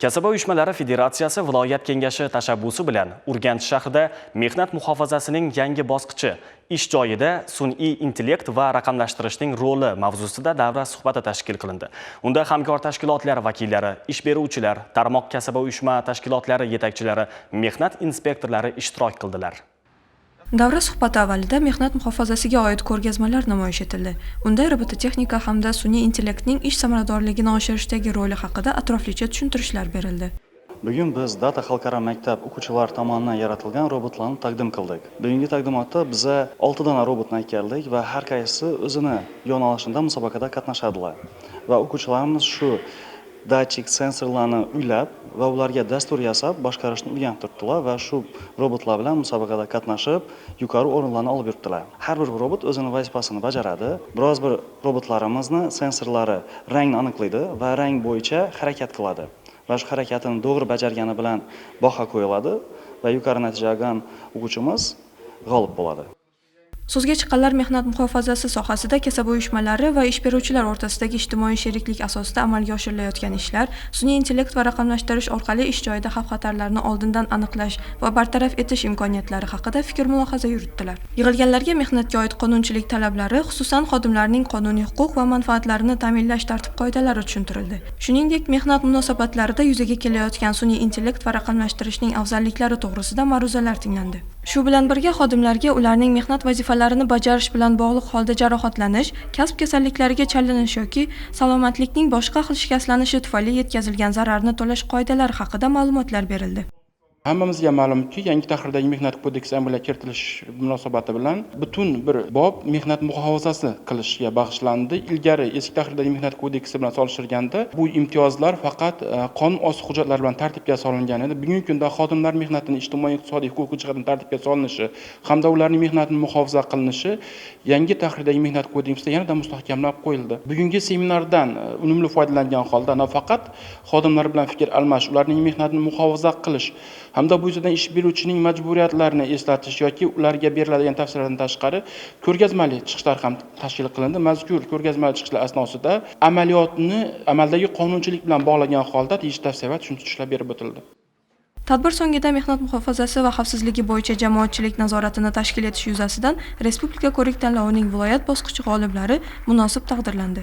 Kasaba uyushmalari federatsiyasi viloyat kengashi tashabbusi bilan Urganch shahrida mehnat muhofazasining yangi bosqichi, ish joyida sun'iy intellekt va raqamlashtirishning roli mavzusida davra suhbati tashkil qilindi. Unda hamkor tashkilotlar vakillari, ish beruvchilar, tarmoq kasaba uyushma tashkilotlari yetakchilari, mehnat inspektorlari ishtirok qildilar. Davra suhbati avvalida mehnat muhofazasiga oid ko'rgazmalar namoyish etildi. Unda robototexnika hamda sun'iy intellektning ish samaradorligini oshirishdagi roli haqida atroflicha tushuntirishlar berildi. Bugun biz Data xalqaro maktab o'quvchilari tomonidan yaratilgan robotlarni taqdim qildik. Bugungi taqdimotda biza 6 dona robotni keldik va har qaysisi o'zini yo'nalishida musobaqada qatnashadilar. Va o'quvchilarimiz shu datchik sensorlarni uylab va ularga dastur yasab boshqarishni o'rganib turibdilar va shu robotlar bilan musobaqada qatnashib, yuqori o'rinlarni olib yuribdilar. Har bir robot o'zini vazifasini bajaradi. Biroz bir robotlarimizni sensorlari rangni aniqlaydi va rang bo'yicha harakat qiladi. Va shu harakatini to'g'ri bajargani bilan baho qo'yiladi va yuqori natija olgan o'quvchimiz g'olib bo'ladi. So'zga chiqqanlar mehnat muhofazasi sohasida kasaba uyushmalari va ish beruvchilar o'rtasidagi ijtimoiy sheriklik asosida amalga oshirilayotgan ishlar, sun'iy intellekt va raqamlashtirish orqali ish joyida xavf-xatarlarni oldindan aniqlash va bartaraf etish imkoniyatlari haqida fikr-mulohaza yuritdilar. Yig'ilganlarga mehnatga oid qonunchilik talablari, xususan, xodimlarning qonuniy huquq va manfaatlarini ta'minlash tartib-qoidalari tushuntirildi. Shuningdek, mehnat munosabatlarida yuzaga kelayotgan sun'iy intellekt va raqamlashtirishning afzalliklari to'g'risida ma'ruzalar tinglandi. Shu bilan birga, xodimlarga ularning mehnat vazifalarini bajarish bilan bog'liq holda jarohatlanish, kasb kasalliklariga chalinish yoki salomatlikning boshqa xil shikastlanishi tufayli yetkazilgan zararni to'lash qoidalari haqida ma'lumotlar berildi. Hammamizga ma'lumki, yangi tahrirdagi Mehnat kodeksi amalga kiritilishi munosabati bilan butun bir bob mehnat muhofazasi qilishga bag'ishlandi. Ilgari eski tahrirdagi Mehnat kodeksi bilan solishtirganda bu imtiyozlar faqat qonun osti hujjatlar bilan tartibga solingan edi. Bugungi kunda xodimlar mehnatini ijtimoiy, iqtisodiy, huquqiy jihatdan tartibga solinishi hamda ularning mehnatini muhofaza qilinishi yangi tahrirdagi Mehnat kodeksida yanada mustahkamlab qo'yildi. Bugungi seminardan unumli foydalangan holda nafaqat xodimlar bilan fikr almashish, ularning mehnatini muhofaza qilish hamda bu yuzadan ish beruvchining majburiyatlarini eslatish yoki ularga beriladigan tavsiyalardan tashqari ko'rgazmali chiqishlar ham tashkil qilindi. Mazkur ko'rgazmali chiqishlar asnosida amaliyotni amaldagi qonunchilik bilan bog'lagan holda tegishli tavsiya va tushuntirishlar berib o'tildi. Tadbir so'ngida mehnat muhofazasi va xavfsizligi bo'yicha jamoatchilik nazoratini tashkil etish yuzasidan respublika ko'rik tanlovining viloyat bosqichi g'oliblari munosib taqdirlandi.